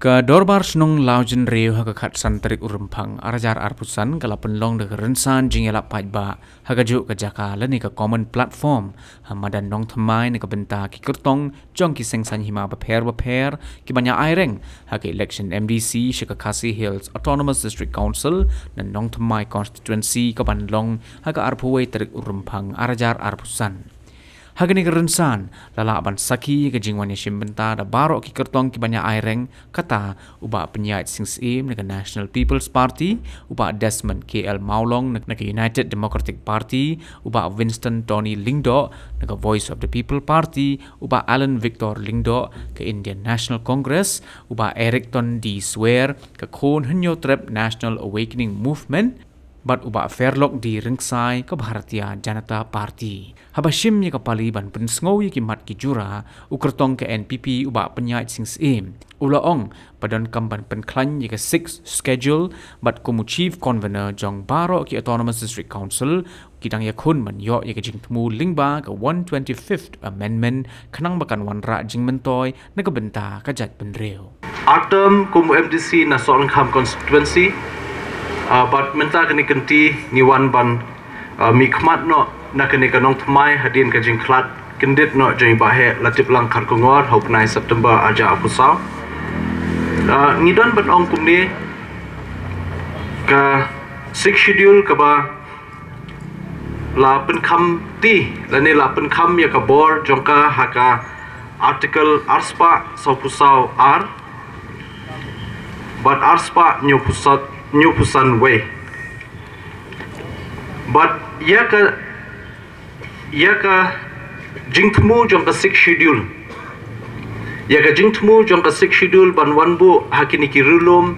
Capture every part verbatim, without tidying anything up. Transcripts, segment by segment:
Ka Dorbar Shnong Lawjynriew ha ka khatsan tarik u Rymphang arhajar arphew san ka la pynlong da ka rynsan jingïalap paidbah ha kajuh ka jaka lane ka common platform ha madan Nongthymmai na ka bynta ki kyrtong jong ki seng saiñ hima bapher bapher kiban ïa aireng ha ka election M D C sha ka Khasi Hills Autonomous District Council na Nongthymmai constituency kaban long ha ka arphew wei tarik u Rymphang arhajar arphew san. Ha kane ka rynsan la lah ban sakhi ka jingwan ïashim bynta da baroh ki kyrtong kiban ïa aireng, kata u Bah Pynïaid Sing Syiem na ka National People's Party, u Bah Desmond K L Mawlong na ka United Democratic Party, u Bah Winston Tony Lyngdoh na ka Voice of the People Party, u Bah Alan Victor Lyngdoh ka Indian National Congress, u Bah Erickton D Swer ka Khun Hynñiewtrep National Awakening Movement, bad u Bah Fairlock D Rynksai ka Bharatiya Janata Party. Haba shim ïa ka pali ban pynsngew ïa ki mat ki jura, u kyrtong ka N P P u Bah Pynïaid Sing Syiem u la ong ba donkam ban pynkhlaiñ ïa ka Sixth Schedule, bad kum u Chief Convener jong baroh ki Autonomous District Council ki dang ïakhun ban ïoh ïa ka jingthmu lyngba ka one twenty-fifth Amendment khnang ba kan wanrah jingmyntoi na ka bynta ka jaitbynriew. Artem kum M D C na Sohryngkham constituency, ah, bad mynta kane kynti ngi wan ban, ah, mih khmat noh na kane ka Nongthymmai hadien ka jingkhlad kyndit noh jong i Bah Heh Latiplang Kharkongor ha u bnai September arhajar arphew saw. Ah, ngi don ban ong kumne, ka Sixth Schedule kaba la pynkham ti lane la pynkham ïa ka bor jong ka ha ka Article arspah sawphew saw ar bad arspah hynñiewphew san, hynñiewphew san wei. Bad ïa ka, ïa ka jingthmu jong ka Sixth Schedule, ïa ka jingthmu jong ka Sixth Schedule ban wan buh ha kine ki riewlum,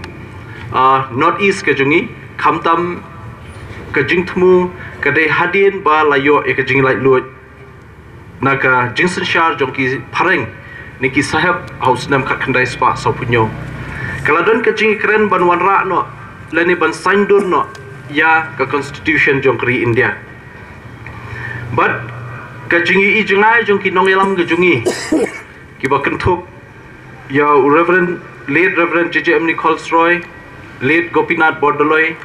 ah, North East ka jong ngi, khamtam ka jingthmu ka dei hadien ba la ïoh ïa ka jinglaitluid na ka jingsynshar jong ki phareng ne ki sahep ha u snem khatkhyndai spah sawphew hynñiew. Ka la don ka jingkren ban wanrah noh lane ban saiñdur noh ïa ka constitution jong ka ri India. Bad ka jingïohi jngai jong ki nongïalam ka jong ngi, kiba kynthup ïa u Reverend, late Reverend J J M Nichols Roy, late Gopinath Bordoloi,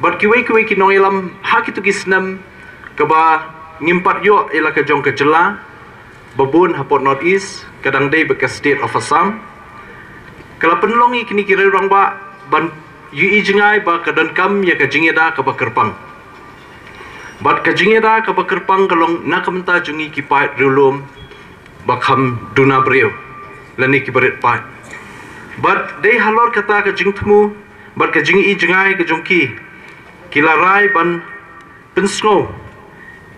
bad kiwei kiwei ki nongïalam ha kito ki snem kaba ngim pat ïoh ïa la ka jong ka jylla ba bun hapoh North East, ka dang dei bad ka state of Assam. Ka la pynlong ïa kine ki rangbah ban ïohi jngai ba ka donkam ïa ka jingïada kaba kyrpang. Bad ka jingïada kaba kyrpang ka long na ka bynta jong ngi ki paid riewlum ba kham duna briew lane ki barit paid. Bad dei halor kata ka jingthmu bad ka jingïohi jngai ka jong ki, ki la rai ban pynsngew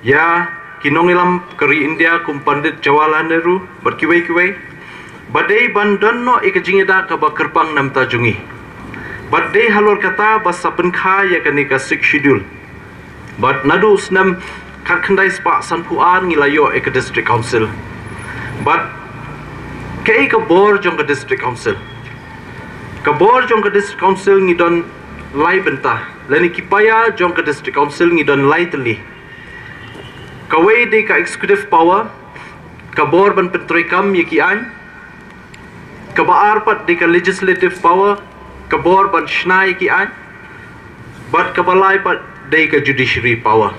ïa ki nongïalam ka ri India kum Pandit Jawaharlal Nehru bad kiwei kiwei, ba dei ban don noh ïa ka jingïada kaba kyrpang na ka bynta jong ngi. Bad dei halor kata ba sa pynkha ïa kane ka Sixth Schedule. Bad naduh u snem khatkhyndai spah sanphew ar ngi la ïoh ïa ka District Council. Bad kaei ka bor jong ka District Council? Ka bor jong ka District Council ngi don lai bynta, lane ki paia jong ka District Council ngi don lai tylli. Kawei dei ka executive power, ka bor ban pyntreikam ïa ki aiñ. Kaba ar pat dei ka legislative power, ka bor ban shna ïa ki aiñ. Bad kaba lai pat dei ka judiciary power.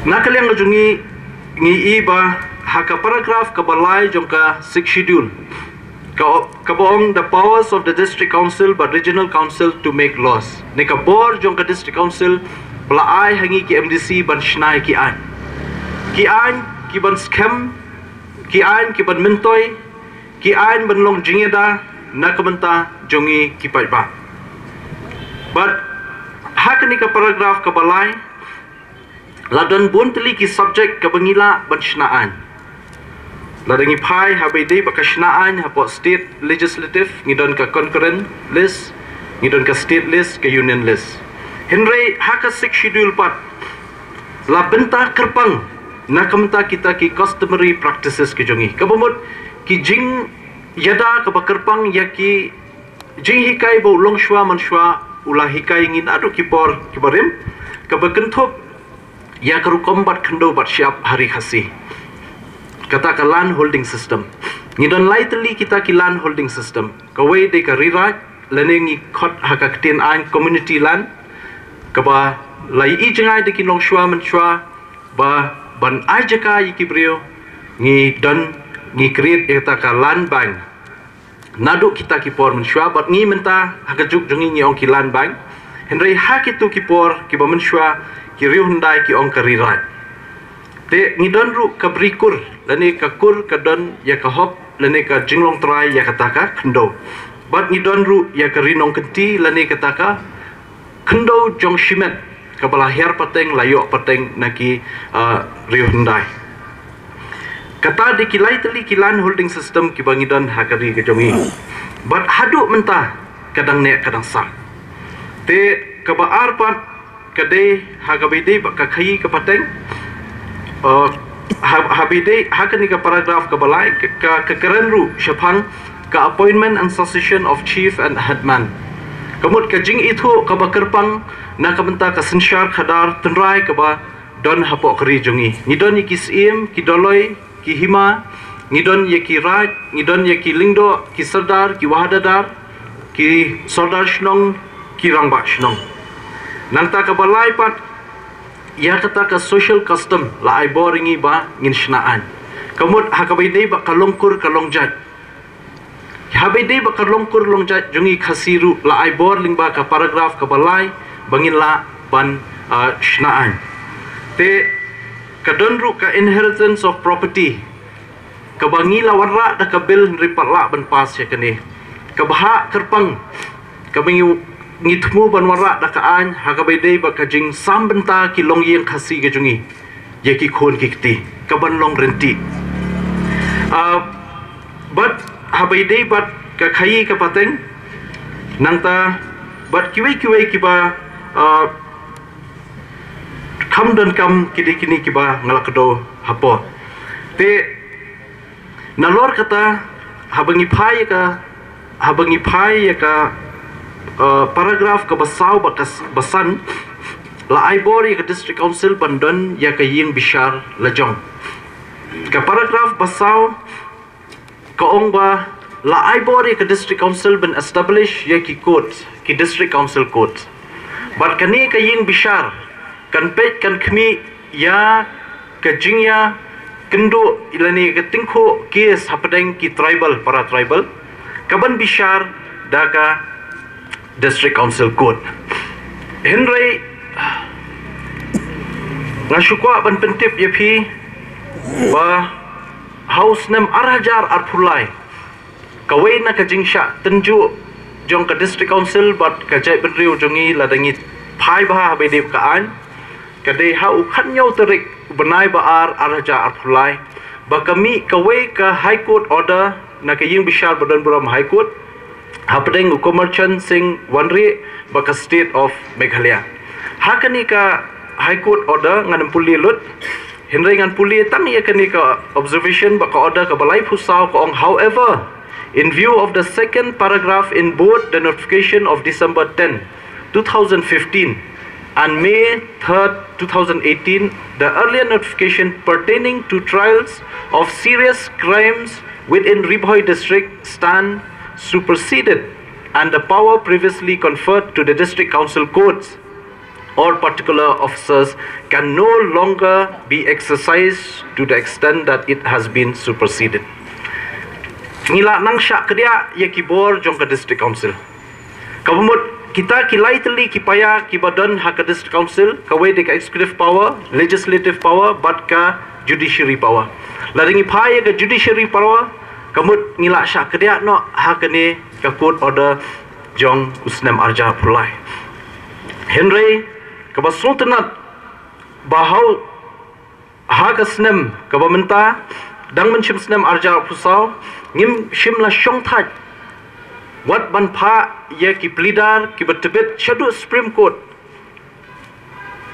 Na ka liang ka jong ngi, ngi i ba ha ka paragraph kaba lai jong ka Sixth Schedule, ka, kaba ong the powers of the District Council bad Regional Council to make laws. Ne ka bor jong ka District Council ba la ai ha ngi ki M D C ban shna ïa ki aiñ. Ki aiñ kiban skhem, ki aiñ kiban myntoi, ki aiñ ban long jingïada na ka bynta jong ngi ki paidbah. Bad ha kane ka paragraph kaba lai, la don bun tylli ki subject kaba ngi lah ban shna aiñ. Lada ngi phai ha ba dei ba ka shna aiñ hapoh state legislative, ngi don ka concurrent list, ngi don ka state list, ka union list. Hynrei ha ka Sixth Schedule pat la bynta kyrpang na ka bynta kita ki customary practices ki jong ngi. Kaba mut ki jingïada kaba kyrpang ïa ki jinghikai ba u longshuwa manshuwa u la hikai ïa ngi naduh ki por kiba rim, kaba kynthup ïa ka rukom bat khyndew bat shyiap ha ri Khasi. Kata ka land holding system. Ngi don lai tylli kita ki land holding system. Kawei dei ka ri raij, lane ngi khot ha ka ktien aiñ community land, kaba la ïohi jngai da ki nongshwa mynshwa, ba ban ai jaka ïa ki briew, ngi don, ngi create ïa kata ka land bank. Naduh kita ki por mynshwa, bad ngi mynta ha ka juk jong ngi ngi ong ki land bank. Hynrei ha kitu ki por kiba mynshwa, ki riew hyndai ki ong ka ri raij. Te ngi don ruh ka bri kur, lane ka kur ka don ïa ka hok, lane ka jinglong trai ïa kata ka khyndew. Bad ngi don ruh ïa ka ri nongkynti, lane kata ka khyndew jong shimet, kaba la hiar pateng, la ïoh pateng na ki, ah, riew hyndai. Kata dei ki lai tylli ki land holding system kiba ngi don ha ka ri ka jong ngi. Bad haduh mynta ka dang neh ka dang sah. Te kaba ar pat ka dei ha kaba ïadei bad ka khaïi ka pateng. Uh, ha, ha kaba ïadei ha kane ka paragraph kaba lai, ka, ka, ka kren ruh shaphang ka appointment and succession of chief and headman. Ka mut ka jingithuh kaba kyrpang na ka bynta ka synshar khadar tynrai kaba don hapoh ka ri jong ngi. Ngi don ïa ki syiem, ki dolloi, ki hima, ngi don ïa ki raid, ngi don ïa ki lyngdoh, ki sordar, ki wahadadar, ki sordar shnong, ki rangbah shnong. Nangta kaba lai pat, ïa kata ka social custom la ai bor ïa ngi ba ngin shna aiñ. Ka mut ha kaba ïadei bad ka long kur ka long jait. Ha kaba ïadei bad ka long kur long jait jong ngi Khasi ruh la ai bor lyngba ka paragraph kaba lai ba ngin lah ban, ah, shna aiñ. Te ka don ruh ka inheritance of property, kaba ngi la wanrah da ka bill hynrei pat lah ban pass ïa kane. Kaba hap kyrpang, kaba ngi, ngi thmu ban wanrah da ka aiñ ha kaba ïadei bad ka jingsam bynta ki longïing Khasi ka jong ngi ïa ki khun ki kti, kaban long ryntih. Ah, bad ha kaba ïadei bad ka khaïi ka pateng, nangta bad kiwei kiwei kiba, ah, kham donkam ki dei kine kiba nga la kdew hapoh. Te nalor kata, haba ngi phai ïa ka, haba ngi phai ïa ka, uh, paragraph kaba saw bad ka s-, ba san, la ai bor ïa ka District Council ban don ïa ka ïing bishar lajong. Ka paragraph ba saw ka ong ba la ai bor ïa ka District Council ban establish ïa ki court, ki District Council court. Bad kane ka ïing bishar kan peit kan khmih ïa ka jingïakynduh lane ka tyngkhuh case hapdeng ki tribal, para tribal, kaban bishar da ka District Council Court. Hynrei nga shu kwah ban pyntip ïa phi ba ha u snem ar hajar arphew lai, kawei na ka jingshah tynjuh jong ka District Council bad ka jaitbynriew jong ngi lada ngi phai bha ha kaba ïadei bad ka aiñ, ka dei ha u khathynñiew tarik u bnai ba ar, ar hajar arphew lai, ba ka mih kawei ka High Court order na ka ïing bishar ba don burom High Court hapdeng u Kumar Chand Singh Wanrieh bad ka State of Meghalaya. Ha kane ka High Court order ngan ym pule lut, hynrei ngan pule tang ïa kane ka observation bad ka order kaba laiphew saw, ka ong, however, in view of the second paragraph in both the notification of December ten, two thousand fifteen, and May third, two thousand eighteen, the earlier notification pertaining to trials of serious crimes within Ri Bhoi district stand superseded, and the power previously conferred to the district council courts or particular officers can no longer be exercised to the extent that it has been superseded. Ngi la nang shah kdiah ïa ki bor jong ka District Council. Kaba mut kita ki lai tylli ki paia kiba don ha ka District Council, kawei dei ka executive power, legislative power bad ka judiciary power. Lada ngi phai ïa ka judiciary power, ka mut ngi la shah kdiah noh ha kane ka court order jong u snem ar hajar arphew lai. Hynrei kaba sngewtynnat ba ha u, ha ka snem kaba mynta, dang mynshem snem ar hajar arphew saw, ngim shym la shongthait wat ban phah ïa ki pleader kiba tbit shaduh Supreme Court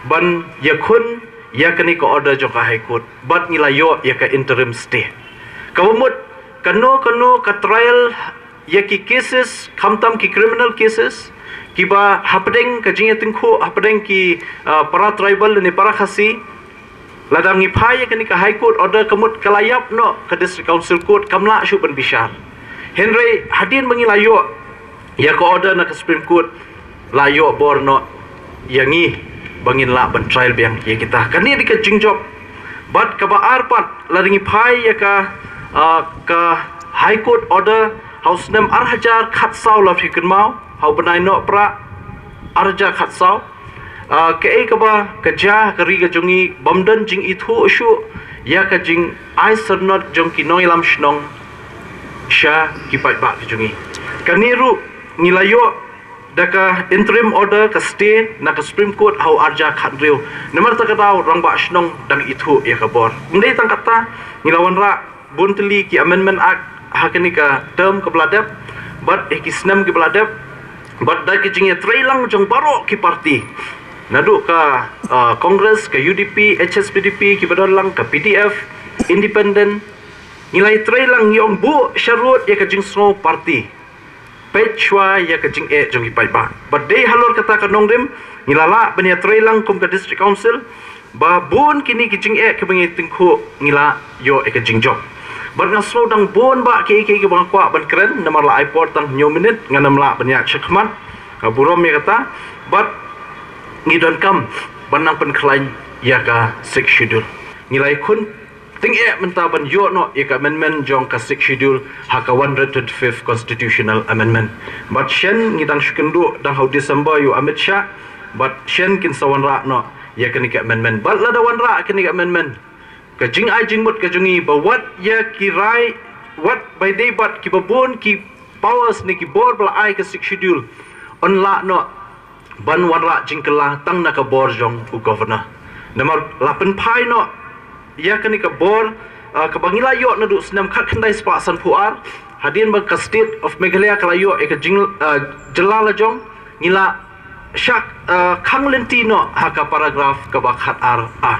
ban ïakhun ïa kane ka order jong ka High Court bad ngi la ïoh ïa ka interim stay. Kaba mut kano kano ka trial ïa ki cases, khamtam ki criminal cases, kiba hapdeng ka jingïatyngkhuh hapdeng ki, ah, para tribal ne para Khasi, Lada ngi phai ïa kane ka High Court order, ka mut ka la ïap noh ka District Council Court, kam lah shuh ban bishar. Hynrei hadien ba ngi la ïoh ïa ka order na ka Supreme Court, la ïoh bor noh ïa ngi ba ngin lah ban trial biang ïa kita. Kane dei ka jingjop. Bad kaba ar pat, lada ngi phai ïa ka, ah, ka High Court order ha u snem ar hajar khatsaw, la phi kynmaw, ha u bnai Nohprah ar hajar khatsaw. Ah, kaei kaba ka jia ha ka ri ka jong ngi, bym don jingithuh shuh ïa ka jingai syrnod jong ki nongïalam shnong sha ki paidbah ka jong ngi. Kane ruh ngi la ïoh da ka interim order, ka stay na ka Supreme Court ha u ar hajar khathynriew. Namar kata ka daw rangbah shnong dang ithuh ïa ka bor. Ym dei tang kata, ngi la wanrah bun tylli ki Amendment Act ha kane ka term kaba la dep, bad ha ki snem kiba la dep, bad da ki jingïatreilang jong baroh ki party, naduh ka, ah, Congress, ka U D P, H S P D P, kiba don lang, ka P D F, Independent, ngi la ïatreilang, ngi ong buh sharud ïa ka jingsngew party, peit shuwa ïa ka jingeh jong ki paidbah. Bad dei halor kata ka nongrim ngi la lah ban ïatreilang kum ka District Council, ba bun kine ki jingeh kiba ngi tyngkhuh ngi la ïoh ïa ka jingjop. Bad nga sngew dang bun bah kiei kiei kiba nga kwah ban kren, namar la ai por tang hynñiew minit, ngan ym lah ban ïaid shakhmat. Nga burom ïa kata. Bad ngi donkam ban nang pynkhlaiñ ïa ka Sixth Schedule. Ngi la ïakhun tyngeh mynta ban ïoh noh ïa ka amendment jong ka Sixth Schedule ha ka one hundred twenty-fifth Constitutional Amendment. Bad shen ngi dang shu kynduh dang ha u December ïa u Amit Shah, bad shen kin sa wanrah noh ïa kane ka amendment. Bad lada wanrah kane ka amendment, ka jingai jingmut ka jong ngi ba wat ïa ki rai, wat bai dei bad kiba bun ki powers ne ki bor ba la ai ka Sixth Schedule, yn lah noh ban wanrah jingkylla tang na ka bor jong u Governor. Namar la pynphai noh ïa kane ka bor, ah, kaba ngi la ïoh naduh snem khatkhyndai spah sanphew ar, hadien ba ka State of Meghalaya ka la ïoh ïa ka jing, ah, jylla lajong, ngi la shah, ah, khang lynti noh ha ka paragraph kaba khatar A.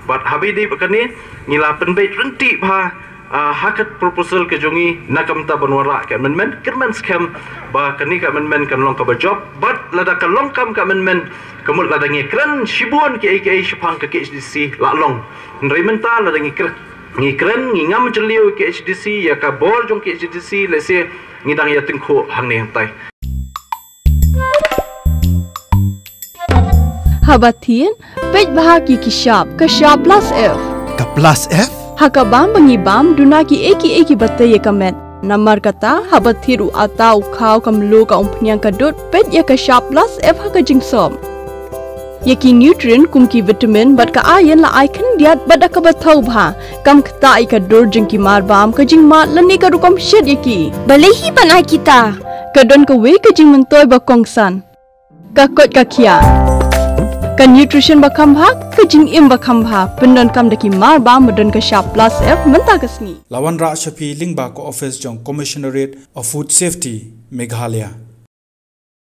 Bad haba ïadei bad kane, ngi la pynbeit ryntih bha, ah, ha ka proposal ka jong ngi na ka bynta ban wanrah ka amendment. Kyrmen skhem ba kane ka amendment kan long kaba jop. Bad lada ka long kam ka amendment, ka mut lada ngi kren shibun kiei kiei shaphang ka K H A D C, la long. Hynrei mynta lada ngi kren, ngi kren, ngi ngam jylliew K H A D C, ïa ka bor jong K H A D C, lehse ngi dang ïa tyngkhuh hangne hangtai. Haba thied, peit bha ki ki shap, ka shap plus F. Ka plus F? Ha ka bam ba ngi bam, duna kiei kiei kiba tei ïa ka met. Namar kata, haba thied u atta, u khaw, ka mluh, ka umphniang, ka dud, peit ïa ka shap plus F ha ka jingsop. Ïa ki nutrient kum ki vitamin bad ka iron la ai khyndiat bad da kaba thaw bha. Kam ktah ïa ka dur jong ki marbam, ka jingmad lane ka rukom shet ïa ki. Balei hi ban ai kita? Ka don kawei ka jingmyntoi ba kongsan. Ka koit ka khiah. Ka nutrition ba kham bha, ka jingim ba kham bha. Pyndonkam da ki marbam ba don ka shap plus F mynta ka sngi. La wanrah sha phi lyngba ka office jong Commissionerate of Food Safety, Meghalaya.